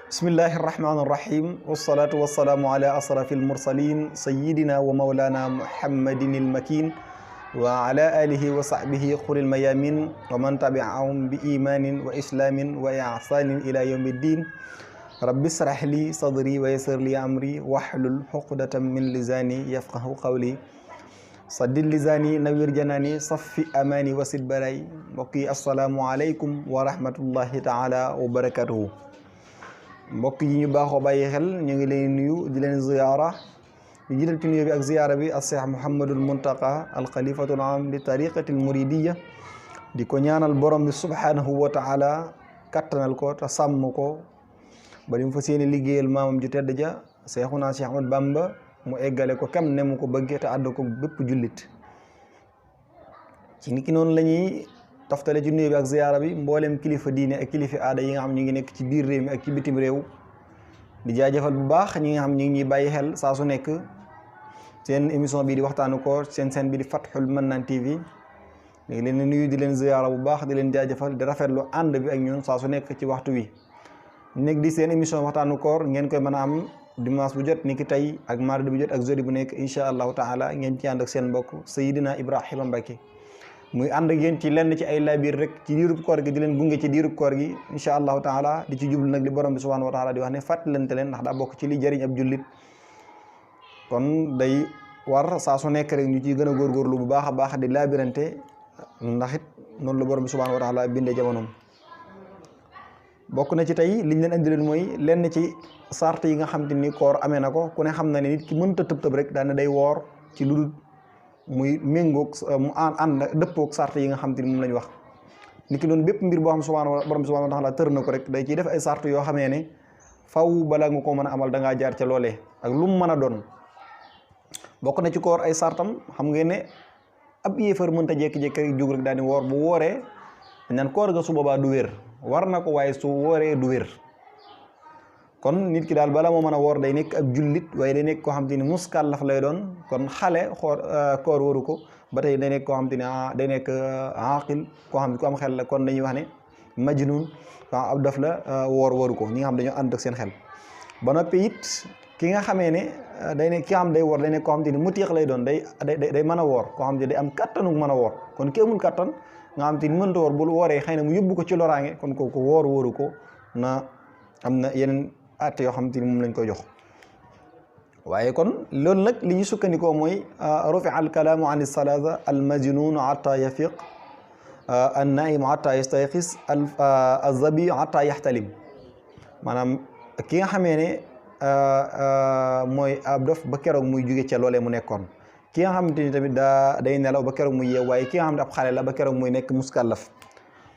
bismillahi irrahmani irrahim wassalatu wassalaamu ala asrafi almursalin sayidina wa maulana muhammadin ilmakin wa ala alihi wa sahbihi xuril mayamin wa man tabiahum bi imanin wa islaamin wa ihsanin ila yawmi ddin rabbi israh li sadri wa yassir li amri wahlul uqdatan min lisani yafqahu qawli saddid lisani nawir janani saffi amani wasid baray mbokk yi assalaamu aleykum wa rahmatullahi taala wa barakatuhu mbokk yi ñu baaxoo bàyyi xel ñu ngi leen nuyu di leen ziyaara di jiital ci nuyu bi ak ziyaara bi al Cheikh Mouhamadul Muntaqa al xalifatul am li tariqatil muridiya di ko ñaanal borom bi subhanahu wa taala kattanal ko te sàmm ko ba mu fa seeni liggéeyal maamam ju tedd ja Seexuna Cheikh Ahmad Bamba mu eggale ko kam ne mu ko bëggee te àdd ko bépp jullit ci niki noonu la ñuy toftale ci nuyu bi ak ziyaara bi mboolem kilifa diine ak kilifa aada yi nga xam ñu ngi nekk ci biir réew mi ak ci bitim réew di jaajëfal bu baax ñi nga xam ñu ngi ñuy bàyyi xel saa su nekk seen émission bi di waxtaanu koor seen bi di Fathul Mannan TV léegi leen nuyu di leen ziyaara bu baax di leen jaajëfal di rafetlu ànd bi ak ñun saa su nekk ci waxtu wi nekk di seen émission waxtaanu koor ngeen koy mën a am dimanche bu jot ni ki tey ak mardi bu jot ak jeudi bu nekk incha allahu taala ngeen ci ànd ak seen mbokk Seydina Ibrahima Mbacke muy ànd ak yéen ci lenn ci ay laabir rek ci diirub koor gi di leen gunge ci diirub koor gi incha allahu taala di ci jublu nag li borom bi subhanahu wa taala di wax ne fàttalante leen ndax daa bokk ci li jëriñ ab jullit kon day war saa su nekk rek ñu ciy gën a góorgóorlu bu baax a baax di laabirante ndax it noonu la borom bi subhanahu wa taala bindee jamonoom bokk na ci tey liñ leen andi leen mooy lenn ci sart yi nga xam te ni koor amee na ko ku ne xam na ne nit ki mënta tëb rek daane day woor ci lu dul muy méngoog mu ànd dëppoog sart yi nga xam te ni moom la ñu wax nit ki doon bépp mbir boo xam borom subhanahu wa taala tër na ko rek day ciy def ay sart yoo xamee ne faw balaa nga ko mën a amal da ngaa jaar ca loolee ak lu mu mën a doon bokk na ci koor ay sartam xam ngeen ne ab yéefar mënta jékki-jékki rek jóg rek daal di woor bu wooree dañ naan koor ga su boobaa du wér war na ko waaye su wooree du wér kon nit ki daal bala moo mën a woor day nekk ab jullit waaye day nekk koo xam te ni muskàllaf lay doon kon xale koor waru ko ba tey day nekk koo xam te ni day nekk aqil koo xam ne ku am xel la kon dañuy wax ne majnun ab daf la woor waru ko ñi nga xam dañoo ànd ak seen xel ba noppi it ki nga xamee ne day nekk ki nga xam day woor day nekk koo xam te ni mutiix lay doon day mën a woor koo xam te day am kattanu mën a woor kon ki amul kattan nga xam te ni mënta woor bul wooree xëy na mu yóbbu ko ci loraange kon kooku woor waru ko na am na yeneen atte yoo xamante ni moom lañ koy jox waaye kon loolu nag li ñu sukkandikoo mooy rufi al kalaamu an salaasa al majnun atta yafiq an naim atta yastayqis al zabi atta yaxtalim maanaam ki nga xamee ne mooy ab dof ba keroog muy jóge ca loolee mu nekkoon ki nga xamante ni tamit day nelaw ba keroog muy yeew waaye ki nga xam ne ab xale la ba keroog muy nekk muskallaf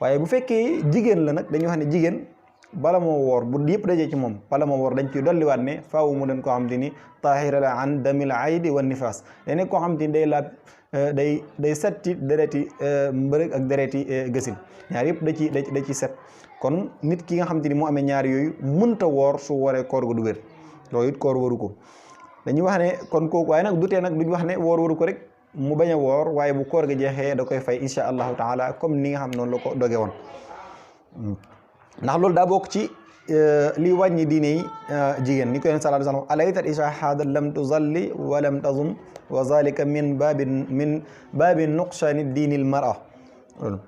waaye bu fekkee jigéen la nag dañuy wax ne jigéen bala moo woor bu yëpp dajee ci moom bala moo woor dañ ciy dolliwaat ne faaw mu doon koo xam te ni taahira la an damil aydi wa nifaas day nekk koo xam te ni day laab day set ci dereti mbërëg ak dereti gësin ñaar yëpp da ci set kon nit ki nga xam te ni moo amee ñaar yooyu mënta woor su wooree koor gu du wér loolu it koor waru ko dañuy wax ne kon kooku waaye nag du tee nag duñ wax ne woor waru ko rek mu bañ a woor waaye bu koor ga jeexee da koy fay insha allahu taala comme ni nga xam noonu la ko doge woon ndax loolu daa bokk ci li wàññi diine yi jigéen ni ko yonent sallallahu alayhi wa sallam alaytat isa haada lam tuzalli wa lam tazum wa zalika min baabi nuqsaani diinil mara loolu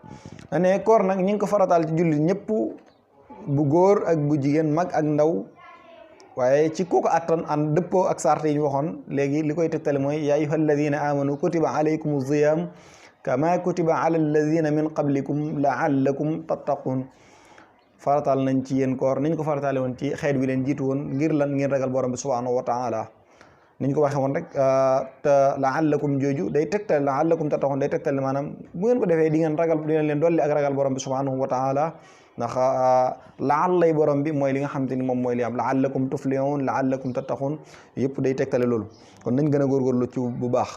ne koor nag ñi ngi ko farataal ci jullit ñëpp bu góor ak bu jigéen mag ak ndaw waaye ci kooku attan an dëppoo ak sart yi ñu waxoon léegi li koy tegtale mooy yaa ayyuha alladina amanu kutiba alaykum ziyam kama kutiba ala alladina min qablikum laallakum tattaqun farataal nañ ci yéen koor niñ ko farataale woon ci xeet bi leen jiitu woon ngir lan ngeen ragal borom bi subhanahu wa taala niñ ko waxee woon rek te laallakum jooju day tegtal laallakum tattaqun day tegtal maanaam bu ngeen ko defee di ngeen ragal di ngeen leen dolli ak ragal borom bi subhanahu wa taala ndax laallay borom bi mooy li nga xam te ni moom mooy li am laallakum tuflihun laallakum tattaqun yëpp day tegtale loolu kon nañ gën a góorgóorlu ci bu baax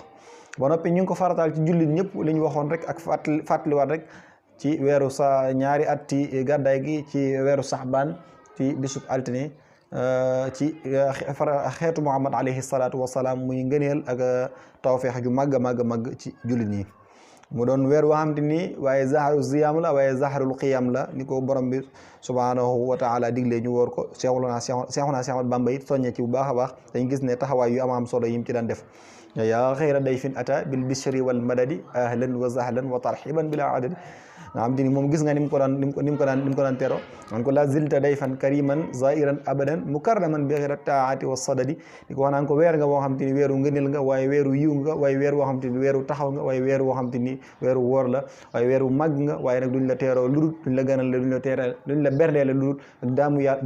ba noppi ñu ngi ko farataal ci jullit ñëpp li ñu waxoon rek ak fàttaliwaat rek ci weeru ñaari at ci gàddaay gi ci weeru saxbaan ci bisub altine ci xeetu Muhammad alayhi salaatu wasalaam muy ngëneel ak tawfeex ju màgg màgg ci jullit ñi mu doon weer woo xam te ni waaye zaharu ziyam la waaye zaharul qiyam la ni ko borom bi subhanahu wa taala diglee ñu wóor ko Seexuna Ahmadu Bamba it soññe ci bu baax a baax dañ gis ne taxawaay yu am solo yim ci daan def yaa xayra dayfin ata bil bishri wal madadi ahlan wa sahlan wa tarxiban bila adadi nga xam te ni moom gis nga ni mu ko daan tero man ko la zilta dayfan kariman zairan abadan mukarraman bi xira taati wa sadadi di ko wax naan ko weer nga boo xam te ni weeru ngëneel nga waaye weeru yiw nga waaye weer woo xam te ni weeru taxaw nga waaye weer woo xam te ni weeru woor la waaye weeru màgg nga waaye nag duñ la teeroo ludul duñ la gënal la duñ la teeral duñ la berdeele ludul ak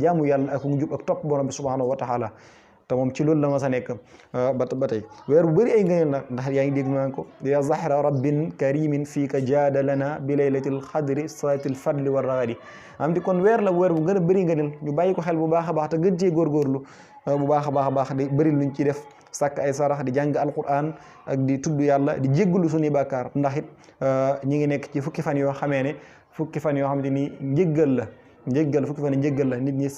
jaamu yàlla ak njub ak topp borom bi subhanahu wa taala te moom ci loolu la ma sa nekk ba tey weer bu bëri ay ngëneel nag ndax yaa ngi dégg naan ko ya zahra rabbin karimin fii ka jaada lana bi laylatil xadri saatil fadli wa ragadi am di kon weer la weer bu gën a bëri ngëneel ñu bàyyi ko xel bu baax a baax te gën cee góorgóorlu bu baax a baax di bëri luñ ci def sàkk ay sarax di jàng alquran ak di tudd yàlla di jéggalu suñuy bàkkaar ndax it ñi ngi nekk ci fukki fan yoo xamee ne fukki fan yoo xam te ni njéggal fukki fan njéggal la nit ñi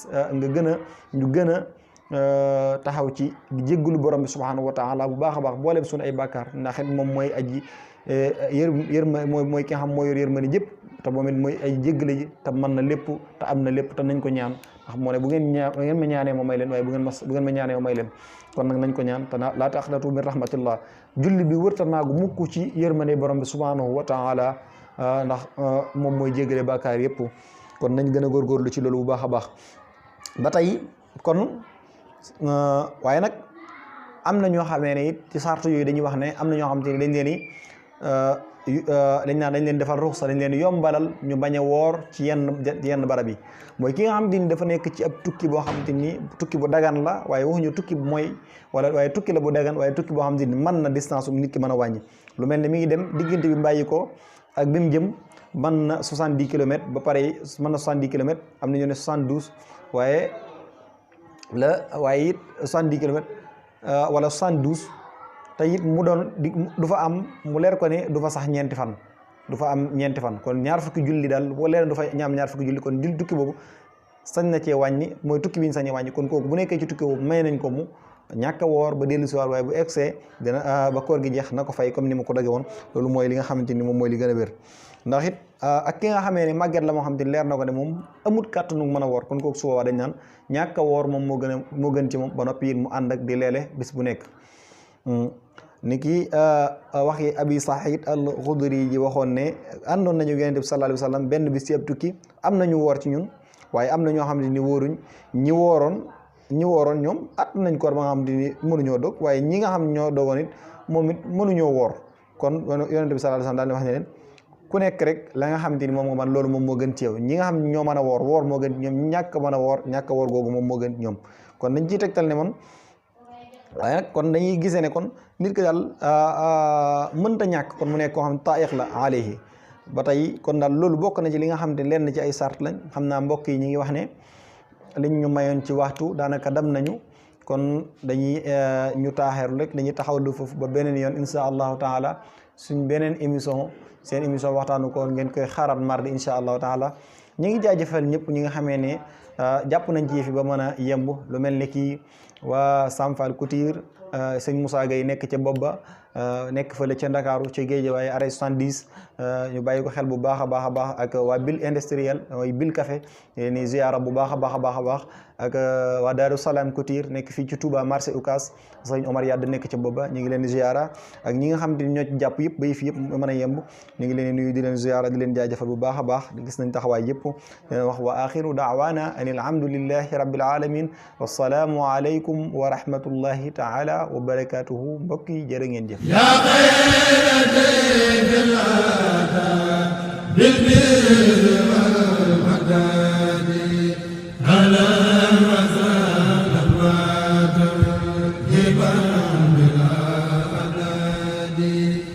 ñu gën a taxaw ci di jéggalu borom bi subhanahu wa taala bu baax a baax boolem suñu ay bàkkaar ndax it moom mooy aji mooy ki nga xam mooy yor yërmande jëpp te moom it mooy ay jéggale ji te mën na lépp te am na lépp te nañ ko ñaan ndax moo ne bu ngeen ma ñaanee ma may leen waaye bu ngeen ma ñaanee ma may leen kon nag nañ ko ñaan te laa taqnatu min rahmatillah julli bi wërta naagu mukk ci yërmande borom bi subhanahu wa taala ndax moom mooy jéggale bàkkaar yëpp kon nañ gën a góorgóorlu ci loolu bu baax a baax ba tey kon waaye nag am na ñoo xamee ne it ci sartu yooyu dañuy wax ne am na ñoo xam te ni dañ leen defal ruxsa dañ leen yombalal ñu bañ a woor ci yenn barab yi mooy ki nga xam te ni dafa nekk ci ab tukki boo xam te ni tukki bu dagan la waaye waxuñu tukki bu mooy waaye tukki la bu dagan waaye tukki boo xam te ni mën na distance nit ki mën a wàññi lu mel ne mi ngi dem diggante bi mbàyyi ko ak bi mu jëm mën na 70 kilomètres ba pare mën na 70 kilomètres am na ñu ne 72 waaye it 70 kilomètres wala 72 te it mu doon du fa am mu leer ko ne du fa sax ñeenti fan du fa am ñeenti fan kon ñaar fukki julli daal boo leer du fa ñaam ñaar fukki julli kon julli tukki boobu sañ na cee wàññi mooy tukki bi ñu sañee wàññi kon kooku bu nekkee ci tukki boobu may nañ ko mu ñàkk a woor ba dellu si waat waaye bu egsee dina ba koor gi jeex na ko fay comme ni ma ko dage woon loolu mooy li nga xamante ni moom mooy li gën a wér ndax it ak ki nga xamee ne màgget la moo xam te leer na ko ne moom amut kàttanu mën a woor kon kooku su boobaa dañ naan ñàkk a woor moom moo gën ci moom ba noppi it mu ànd ak di leele bis bu nekk ni ki waxi abi Saïd al-Xudri ji waxoon ne àndoon nañu Yonent bi sallallahu alayhi wa sallam benn bis ci ab tukki am nañu woor ci ñun waaye am na ñoo xam ne ni wóoruñ ñi wooroon ñoom at nañ koor ba nga xam ni mënuñoo dog waaye ñi nga xam ñoo dogoon it moom it mënuñoo woor kon Yonent bi sallallahu alayhi wa sallam daal di wax ne leen ku nekk rek la nga xamante ni moom nga man loolu moom moo gën ci yow ñi nga xam ñoo mën a woor moo gën ñoom ñàkk mën a woor googu moom moo gën ñoom kon dañ ciy tegtal ne man waaye nag kon dañuy gisee ne kon nit ki daal mënta ñàkk kon mu nekk koo xam taayiq la alayhi ba tey kon daal loolu bokk na ci li nga xam ne lenn ci ay sart lañ xam naa mbokk yi ñu ngi wax ne liñ ñu mayoon ci waxtu daanaka dem nañu kon dañuy ñu taaxeeru rek dañuy taxawlu foofu ba beneen yoon insha allahu taala suñ beneen émission seen émission waxtaanu koor ngeen koy xaaraat mardi insha allahu taala ñu ngi jaajëfal ñëpp ñi nga xamee ne jàpp nañ ci yëf yi ba mën a yemb lu mel ne kii waa Samfal Couture sëñ Moussa Gueye nekk ca bopp ba nekk fële ca Ndakaaru ca Guédiawaye arrêt 70 ñu bàyyi ko xel bu baax a baax ak waa Bil industriel mooy Bil Café ni ziara bu baax a baax ak waa Daaru Salaam Couture nekk fii ci Touba marché Oucass sëñ Omar Yadd nekk ca bopp ba ñu ngi leen di ziara ak ñi nga xam te ñoo ci jàpp yëpp ba yëf yëpp mën a yemb ñu ngi leen di nuyu di leen ziara di leen jaajëfal bu baax a baax gis nañ taxawaay yëpp di leen wax wa axiru daawana an alhamdulillahi rabbil alamin wassalaamu alaykum wa rahmatullahi taala wa barakatuhu mbokk yi jërë ngeen jëf yaa